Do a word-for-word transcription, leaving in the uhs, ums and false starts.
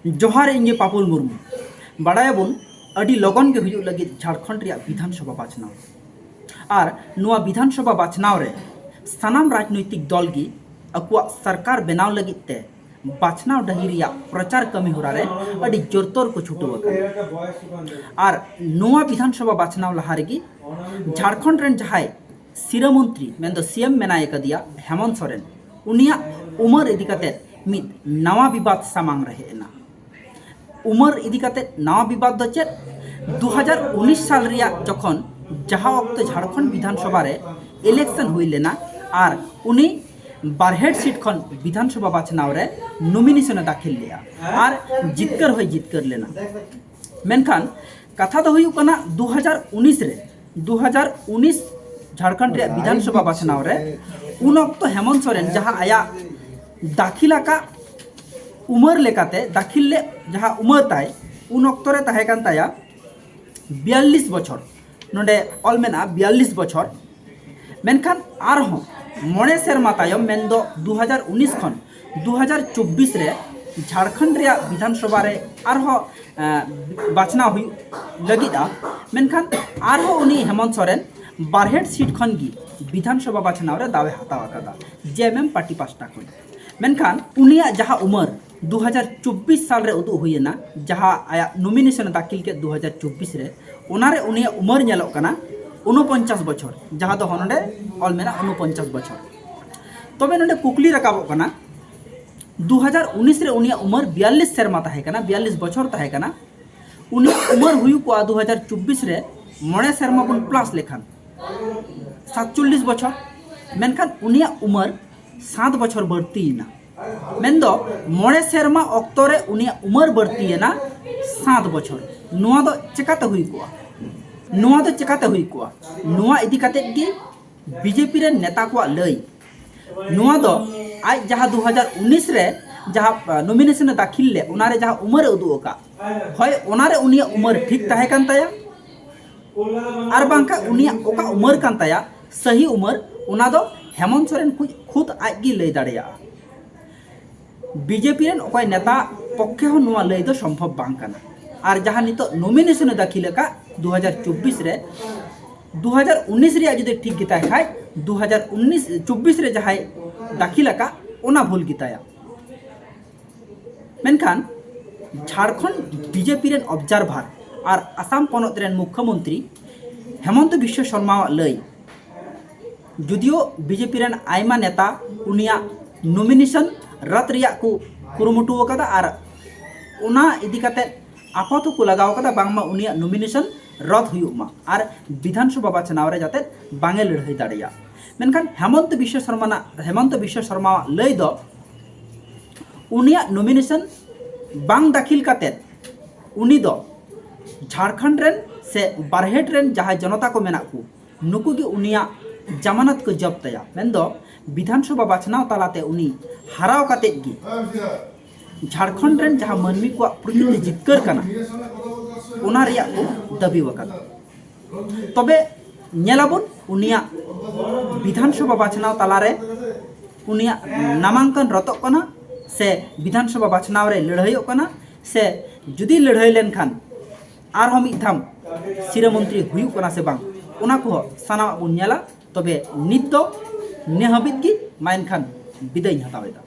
ᱡᱚᱦᱟᱨ, ᱤᱧ ᱜᱮ ᱯᱟᱯᱩᱞ ᱢᱩᱨᱢᱩ᱾ ᱵᱟᱲᱟᱭᱟᱵᱚᱱ, ᱟᱹᱰᱤ ᱞᱚᱜᱚᱱ ᱜᱮ ᱦᱩᱭᱩᱜ ᱞᱟᱹᱜᱤᱫ ᱡᱷᱟᱲᱠᱷᱚᱸᱰ ᱨᱮᱭᱟᱜ ᱵᱤᱫᱷᱟᱱ ᱥᱚᱵᱷᱟ ᱵᱟᱪᱷᱱᱟᱣ᱾ ᱟᱨ ᱱᱚᱣᱟ ᱵᱤᱫᱷᱟᱱ ᱥᱚᱵᱷᱟ ᱵᱟᱪᱷᱱᱟᱣ ᱨᱮ ᱥᱟᱱᱟᱢ ᱨᱟᱡᱽᱱᱳᱭᱛᱤᱠ ᱫᱚᱞ ᱜᱮ ᱟᱠᱚᱣᱟᱜ ᱥᱚᱨᱠᱟᱨ ᱵᱮᱱᱟᱣ ᱞᱟᱹᱜᱤᱫ ᱛᱮ ᱵᱟᱪᱷᱱᱟᱣ ᱰᱟᱹᱦᱤ ᱨᱮᱭᱟᱜ ᱯᱨᱚᱪᱟᱨ ᱠᱟᱹᱢᱤ ᱦᱚᱨᱟ ᱨᱮ ᱟᱹᱰᱤ ᱡᱳᱨᱛᱳᱨ ᱠᱚ ᱪᱷᱩᱴᱟᱹᱣ ᱟᱠᱟᱱᱟ᱾ ᱟᱨ ᱱᱚᱣᱟ ᱵᱤᱫᱷᱟᱱ ᱥᱚᱵᱷᱟ ᱵᱟᱪᱷᱱᱟᱣ ᱞᱟᱦᱟ ᱨᱮᱜᱮ ᱡᱷᱟᱲᱠᱷᱚᱸᱰ ᱨᱮᱱ ᱡᱟᱦᱟᱸᱭ ᱥᱤᱨᱟᱹ ᱢᱚᱱᱛᱨᱤ, ᱢᱮᱱᱫᱚ ᱥᱤ ᱮᱢ ᱢᱮᱱᱟᱭ ᱟᱠᱟᱫᱮᱭᱟ, ᱦᱮᱢᱚᱱᱛ ᱥᱚᱨᱮᱱ, ᱩᱱᱤᱭᱟᱜ ᱩᱢᱟᱹᱨ ᱤᱫᱤ ᱠᱟᱛᱮ ᱢᱤᱫ ᱱᱟᱣᱟ ᱵᱤᱵᱟᱫ ᱥᱟᱢᱟᱝ ᱨᱮ ᱦᱮᱡ ᱮᱱᱟ᱾ ᱩᱢᱟᱹᱨ ᱤᱫᱤ ᱠᱟᱛᱮ ᱱᱟᱣᱟ ᱵᱤᱵᱟᱫ ᱫᱚ ᱪᱮᱫ? ᱫᱩ ᱦᱟᱡᱟᱨ ᱩᱱᱤᱥ ᱥᱟᱞ ᱨᱮᱭᱟᱜ ᱡᱚᱠᱷᱚᱱ ᱡᱟᱦᱟᱸ ᱚᱠᱛᱚ ᱡᱷᱟᱲᱠᱷᱚᱸᱰ ᱵᱤᱫᱷᱟᱱ ᱥᱚᱵᱷᱟ ᱨᱮ election ᱦᱩᱭ ᱞᱮᱱᱟ ᱟᱨ ᱩᱱᱤ ᱵᱟᱨᱦᱮᱴ ᱥᱤᱴ ᱠᱷᱚᱱ ᱵᱤᱫᱷᱟᱱ ᱥᱚᱵᱷᱟ ᱵᱟᱪᱷᱱᱟᱣ ᱨᱮ nomination ᱮ ᱫᱟᱹᱠᱷᱤᱞ ᱞᱮᱫᱼᱟ ᱟᱨ ᱡᱤᱛᱠᱟᱹᱨ ᱦᱚᱸᱭ ᱡᱤᱛᱠᱟᱹᱨ ᱞᱮᱱᱟ᱾ ᱢᱮᱱᱠᱷᱟᱱ ᱠᱟᱛᱷᱟ ᱫᱚ ᱦᱩᱭᱩᱜ ᱠᱟᱱᱟ, ᱫᱩ ᱦᱟᱡᱟᱨ ᱩᱱᱤᱥ ᱨᱮ, ᱫᱩ ᱦᱟᱡᱟᱨ ᱩᱱᱤᱥ ᱡᱷᱟᱲᱠᱷᱚᱸᱰ ᱨᱮᱭᱟᱜ ᱵᱤᱫᱷᱟᱱ ᱥᱚᱵᱷᱟ ᱵᱟᱪᱷᱱᱟᱣ ᱨᱮ ᱩᱱ ᱚᱠᱛᱚ ᱦᱮᱢᱚᱱᱛ ᱥᱚᱨᱮᱱ ᱡᱟᱦᱟᱸ ᱟᱭᱟᱜ ᱫᱟᱹᱠᱷᱤᱞ ᱟᱠᱟᱫ ᱩᱢᱟᱹᱨ ᱞᱮᱠᱟᱛᱮ ᱫᱟᱹᱠᱷᱤᱞ ᱞᱮᱫ ᱡᱟᱦᱟᱸ ᱩᱢᱟᱹᱨ ᱛᱟᱭ, ᱩᱱ ᱚᱠᱛᱚ ᱨᱮ ᱛᱟᱦᱮᱸ ᱠᱟᱱ ᱛᱟᱭᱟ ᱵᱤᱭᱟᱞᱞᱤᱥ ᱵᱚᱪᱷᱚᱨ᱾ ᱱᱚᱰᱮ ᱚᱞ ᱢᱮᱱᱟᱜᱼᱟ ᱵᱤᱭᱟᱞᱞᱤᱥ ᱵᱚᱪᱷᱚᱨ᱾ ᱢᱮᱱᱠᱷᱟᱱ ᱟᱨᱦᱚᱸ ᱢᱚᱬᱮ ᱥᱮᱨᱢᱟ ᱛᱟᱭᱚᱢ, ᱢᱮᱱᱫᱚ ᱫᱩ ᱦᱟᱡᱟᱨ ᱩᱱᱤᱥ ᱠᱷᱚᱱ ᱫᱩ ᱦᱟᱡᱟᱨ ᱪᱚᱵᱵᱤᱥ ᱨᱮ ᱡᱷᱟᱲᱠᱷᱚᱸᱰ ᱨᱮᱭᱟᱜ ᱵᱤᱫᱷᱟᱱ ᱥᱚᱵᱷᱟ ᱨᱮ ᱟᱨᱦᱚᱸ, ᱮᱸ, ᱵᱟᱪᱷᱱᱟᱣ ᱦᱩᱭᱩᱜ ᱞᱟᱹᱜᱤᱫᱼᱟ᱾ ᱢᱮᱱᱠᱷᱟᱱ ᱟᱨᱦᱚᱸ ᱩᱱᱤ ᱦᱮᱢᱚᱱᱛ ᱥᱚᱨᱮᱱ ᱵᱟᱨᱦᱮᱴ ᱥᱤᱴ ᱠᱷᱚᱱ ᱜᱮ ᱵᱤᱫᱷᱟᱱ ᱥᱚᱵᱷᱟ ᱵᱟᱪᱷᱱᱟᱣ ᱨᱮ ᱫᱟᱣ ᱮ ᱦᱟᱛᱟᱣ ᱟᱠᱟᱫᱟ, ᱡᱮ ᱮᱢ ᱮᱢ ᱯᱟᱨᱴᱤ ᱯᱟᱥᱴᱟ ᱠᱷᱚᱱ᱾ ᱢᱮᱱᱠᱷᱟᱱ ᱩᱱᱤᱭᱟᱜ ᱡᱟᱦᱟᱸ ᱩᱢᱟᱹᱨ ᱫᱩ ᱦᱟᱡᱟᱨ ᱪᱚᱵᱵᱤᱥ ᱥᱟᱞ ᱨᱮ ᱩᱫᱩᱜ ᱦᱩᱭ ᱮᱱᱟ, ᱡᱟᱦᱟᱸ ᱟᱭᱟᱜ nomination ᱮ ᱫᱟᱹᱠᱷᱤᱞ ᱠᱮᱫ ᱫᱩ ᱦᱟᱡᱟᱨ ᱪᱚᱵᱵᱤᱥ ᱨᱮ, ᱚᱱᱟᱨᱮ ᱩᱱᱤᱭᱟᱜ ᱩᱢᱟᱹᱨ ᱧᱮᱞᱚᱜ ᱠᱟᱱᱟ ᱩᱱᱚᱯᱚᱧᱪᱟᱥ ᱵᱚᱪᱷᱚᱨ, ᱡᱟᱦᱟᱸ ᱫᱚ ᱱᱚᱰᱮ ᱚᱞ ᱢᱮᱱᱟᱜᱼᱟ ᱩᱱᱚᱯᱚᱧᱪᱟᱥ ᱵᱚᱪᱷᱚᱨ᱾ ᱛᱚᱵᱮ ᱱᱚᱰᱮ ᱠᱩᱠᱞᱤ ᱨᱟᱠᱟᱵᱚᱜ ᱠᱟᱱᱟ, ᱫᱩ ᱦᱟᱡᱟᱨ ᱩᱱᱤᱥ ᱨᱮ ᱩᱱᱤᱭᱟᱜ ᱩᱢᱟᱹᱨ ᱵᱤᱭᱟᱞᱞᱤᱥ ᱥᱮᱨᱢᱟ ᱛᱟᱦᱮᱸ ᱠᱟᱱᱟ, ᱵᱤᱭᱟᱞᱞᱤᱥ ᱵᱚᱪᱷᱚᱨ ᱛᱟᱦᱮᱸ ᱠᱟᱱᱟ, ᱩᱱᱤᱭᱟᱜ ᱩᱢᱟᱹᱨ ᱦᱩᱭᱩᱜ ᱠᱚᱜᱼᱟ ᱫᱩ ᱦᱟᱡᱟᱨ ᱪᱚᱵᱵᱤᱥ ᱨᱮ ᱢᱚᱬᱮ ᱥᱮᱨᱢᱟ ᱵᱚᱱ plus ᱞᱮᱠᱷᱟᱱ ᱥᱟᱛᱪᱚᱞᱞᱤᱥ ᱵᱚᱪᱷᱚᱨ, ᱢᱮᱱᱠᱷᱟᱱ ᱩᱱᱤᱭᱟᱜ ᱩᱢᱟᱹᱨ ᱥᱟᱛ ᱵᱚᱪᱷᱚᱨ ᱵᱟᱹᱲᱛᱤᱭᱮᱱᱟ᱾ ᱢᱮᱱᱫᱚ ᱢᱚᱬᱮ ᱥᱮᱨᱢᱟ ᱚᱠᱛᱚ ᱨᱮ ᱩᱱᱤᱭᱟᱜ ᱩᱢᱟᱹᱨ ᱵᱟᱹᱲᱛᱤᱭᱮᱱᱟ ᱥᱟᱛ ᱵᱚᱪᱷᱚᱨ᱾ ᱱᱚᱣᱟ ᱫᱚ ᱪᱮᱠᱟᱛᱮ ᱦᱩᱭ ᱠᱚᱜᱼᱟ? ᱱᱚᱣᱟ ᱫᱚ ᱪᱮᱠᱟᱛᱮ ᱦᱩᱭ ᱠᱚᱜᱼᱟ? ᱱᱚᱣᱟ ᱤᱫᱤ ᱠᱟᱛᱮᱫ ᱜᱮ ᱵᱤᱡᱮᱯᱤ ᱨᱮᱱ ᱱᱮᱛᱟ ᱠᱚᱣᱟᱜ ᱞᱟᱹᱭ᱾ ᱱᱚᱣᱟ ᱫᱚ ᱟᱡ ᱡᱟᱦᱟᱸ ᱫᱩ ᱦᱟᱡᱟᱨ ᱩᱱᱤᱥ ᱨᱮ ᱡᱟᱦᱟᱸ, ᱟ, nomination ᱮ ᱫᱟᱹᱠᱷᱤᱞ ᱞᱮᱫ, ᱚᱱᱟᱨᱮ ᱡᱟᱦᱟᱸ ᱩᱢᱟᱹᱨ ᱮ ᱩᱫᱩᱜ ᱟᱠᱟᱫ, ᱦᱳᱭ, ᱚᱱᱟᱨᱮ ᱩᱱᱤᱭᱟᱜ ᱩᱢᱟᱹᱨ ᱴᱷᱤᱠ ᱛᱟᱦᱮᱸ ᱠᱟᱱ ᱛᱟᱭᱟ᱾ ᱟᱨ ᱵᱟᱝᱠᱷᱟᱱ ᱩᱱᱤᱭᱟᱜ ᱚᱠᱟ ᱩᱢᱟᱹᱨ ᱠᱟᱱ ᱛᱟᱭᱟ, ᱥᱟᱹᱦᱤ ᱩᱢᱟᱹᱨ, ᱚᱱᱟ ᱫᱚ ᱦᱮᱢᱚᱱᱛ ᱥᱚᱨᱮᱱ ᱠᱷᱩᱫ, ᱠᱷᱩᱫ ᱟᱡ ᱜᱮᱭ ᱞᱟᱹᱭ ᱫᱟᱲᱮᱭᱟᱜᱼᱟ᱾ ᱵᱤᱡᱮᱯᱤ ᱨᱮᱱ ᱚᱠᱚᱭ ᱱᱮᱛᱟ ᱯᱚᱠᱠᱷᱮ ᱦᱚᱸ ᱱᱚᱣᱟ ᱞᱟᱹᱭ ᱫᱚ ᱥᱚᱢᱵᱷᱚᱵ ᱵᱟᱝ ᱠᱟᱱᱟ᱾ ᱟᱨ ᱡᱟᱦᱟᱸ ᱱᱤᱛᱚᱜ ᱱᱚᱢᱤᱱᱮᱥᱚᱱ ᱮ ᱫᱟᱹᱠᱷᱤᱞ ᱟᱠᱟᱫ ᱫᱩ ᱦᱟᱡᱟᱨ ᱪᱚᱵᱵᱤᱥ ᱨᱮ, ᱫᱩ ᱦᱟᱡᱟᱨ ᱩᱱᱤᱥ ᱨᱮᱭᱟᱜ ᱡᱩᱫᱤ ᱴᱷᱤᱠ ᱜᱮᱛᱟᱭ ᱠᱷᱟᱡ, ᱫᱩ ᱦᱟᱡᱟᱨ ᱩᱱᱤᱥ ᱪᱚᱵᱵᱤᱥ ᱨᱮ ᱡᱟᱦᱟᱸᱭ ᱫᱟᱹᱠᱷᱤᱞ ᱟᱠᱟᱫ, ᱚᱱᱟ ᱵᱷᱩᱞ ᱜᱮᱛᱟᱭᱟ᱾ ᱢᱮᱱᱠᱷᱟᱱ ᱡᱷᱟᱲᱠᱷᱚᱸᱰ ᱵᱤᱡᱮᱯᱤ ᱨᱮᱱ ᱚᱵᱡᱟᱨᱵᱷᱟᱨ ᱟᱨ ᱟᱥᱟᱢ ᱯᱚᱱᱚᱛ ᱨᱮᱱ ᱢᱩᱠᱷᱭᱚᱢᱚᱱᱛᱨᱤ ᱦᱮᱢᱚᱱᱛᱚ ᱵᱤᱥᱣᱚ ᱥᱚᱨᱢᱟᱣᱟᱜ ᱞᱟᱹᱭ, ᱡᱩᱫᱤᱭᱳ ᱵᱤᱡᱮᱯᱤ ᱨᱮᱱ ᱟᱭᱢᱟ ᱱᱮᱛᱟ ᱩᱱᱤᱭᱟᱜ ᱱᱚᱢᱤᱱᱮᱥᱚᱱ ᱨᱟᱫ ᱨᱮᱭᱟᱜ ᱠᱚ ᱠᱩᱨᱩᱢᱩᱴᱩ ᱟᱠᱟᱫᱟ ᱟᱨ ᱚᱱᱟ ᱤᱫᱤ ᱠᱟᱛᱮ ᱟᱯᱟᱛ ᱦᱚᱸᱠᱚ ᱞᱟᱜᱟᱣ ᱟᱠᱟᱫᱟ, ᱵᱟᱝᱢᱟ ᱩᱱᱤᱭᱟᱜ ᱱᱚᱢᱤᱱᱮᱥᱚᱱ ᱨᱟᱫ ᱦᱩᱭᱩᱜ ᱢᱟ ᱟᱨ ᱵᱤᱫᱷᱟᱱ ᱥᱚᱵᱷᱟ ᱵᱟᱪᱷᱱᱟᱣ ᱨᱮ ᱡᱟᱛᱮ ᱵᱟᱝ ᱮ ᱞᱟᱹᱲᱦᱟᱹᱭ ᱫᱟᱲᱮᱭᱟᱜ᱾ ᱢᱮᱱᱠᱷᱟᱱ ᱦᱮᱢᱚᱱᱛᱚ ᱵᱤᱥᱣᱚ ᱥᱚᱨᱢᱟᱱᱟᱜ ᱦᱮᱢᱚᱱᱛᱚ ᱵᱤᱥᱣᱚ ᱥᱚᱨᱢᱟᱣᱟᱜ ᱞᱟᱹᱭ ᱫᱚ, ᱩᱱᱤᱭᱟᱜ ᱱᱚᱢᱤᱱᱮᱥᱚᱱ ᱵᱟᱝ ᱫᱟᱹᱠᱷᱤᱞ ᱠᱟᱛᱮ ᱩᱱᱤ ᱫᱚ ᱡᱷᱟᱲᱠᱷᱚᱸᱰ ᱨᱮᱱ ᱥᱮ ᱵᱟᱨᱦᱮᱴ ᱨᱮᱱ ᱡᱟᱦᱟᱸᱭ ᱡᱚᱱᱚᱛᱟ ᱠᱚ ᱢᱮᱱᱟᱜ ᱠᱚ, ᱱᱩᱠᱩ ᱜᱮ ᱩᱱᱤᱭᱟᱜ ᱡᱟᱢᱟᱱᱟᱛ ᱠᱚ ᱡᱚᱵ ᱛᱟᱭᱟ᱾ ᱢᱮᱱᱫᱚ ᱵᱤᱫᱷᱟᱱ ᱥᱚᱵᱷᱟ ᱵᱟᱪᱷᱱᱟᱣ ᱛᱟᱞᱟᱛᱮ ᱩᱱᱤ ᱦᱟᱨᱟᱣ ᱠᱟᱛᱮ ᱜᱮ ᱡᱷᱟᱲᱠᱷᱚᱸᱰ ᱨᱮᱱ ᱡᱟᱦᱟᱸ ᱢᱟᱹᱱᱢᱤ ᱠᱚᱣᱟᱜ ᱯᱨᱚᱠᱨᱤᱛᱤ ᱡᱤᱛᱠᱟᱹᱨ ᱠᱟᱱᱟ, ᱚᱱᱟ ᱨᱮᱭᱟᱜ ᱠᱚ ᱫᱟᱹᱵᱤ ᱟᱠᱟᱫᱟ᱾ ᱛᱚᱵᱮ ᱧᱮᱞᱟᱵᱚᱱ, ᱩᱱᱤᱭᱟᱜ ᱵᱤᱫᱷᱟᱱ ᱥᱚᱵᱷᱟ ᱵᱟᱪᱷᱱᱟᱣ ᱛᱟᱞᱟᱨᱮ ᱩᱱᱤᱭᱟᱜ ᱱᱟᱢᱟᱝᱠᱚᱱ ᱨᱚᱛᱚᱜ ᱠᱟᱱᱟ ᱥᱮ ᱵᱤᱫᱷᱟᱱ ᱥᱚᱵᱷᱟ ᱵᱟᱪᱷᱱᱟᱣ ᱨᱮ ᱞᱟᱹᱲᱦᱟᱹᱭᱚᱜ ᱠᱟᱱᱟ, ᱥᱮ ᱡᱩᱫᱤ ᱞᱟᱹᱲᱦᱟᱹᱭ ᱞᱮᱱᱠᱷᱟᱱ ᱟᱨᱦᱚᱸ ᱢᱤᱫ ᱫᱷᱟᱣ ᱥᱤᱨᱟᱹ ᱢᱚᱱᱛᱨᱤ ᱦᱩᱭᱩᱜ ᱠᱟᱱᱟ ᱥᱮ ᱵᱟᱝ, ᱚᱱᱟ ᱠᱚᱦᱚᱸ ᱥᱟᱱᱟᱢᱟᱜ ᱵᱚᱱ ᱧᱮᱞᱟ᱾ ᱛᱚᱵᱮ ᱱᱤᱛ ᱫᱚ ᱱᱮ ᱦᱟᱹᱵᱤᱡ ᱜᱮ᱾ ᱢᱟ ᱮᱱᱠᱷᱟᱱ ᱵᱤᱫᱟᱹᱭ ᱤᱧ ᱦᱟᱛᱟᱣ ᱮᱫᱟ᱾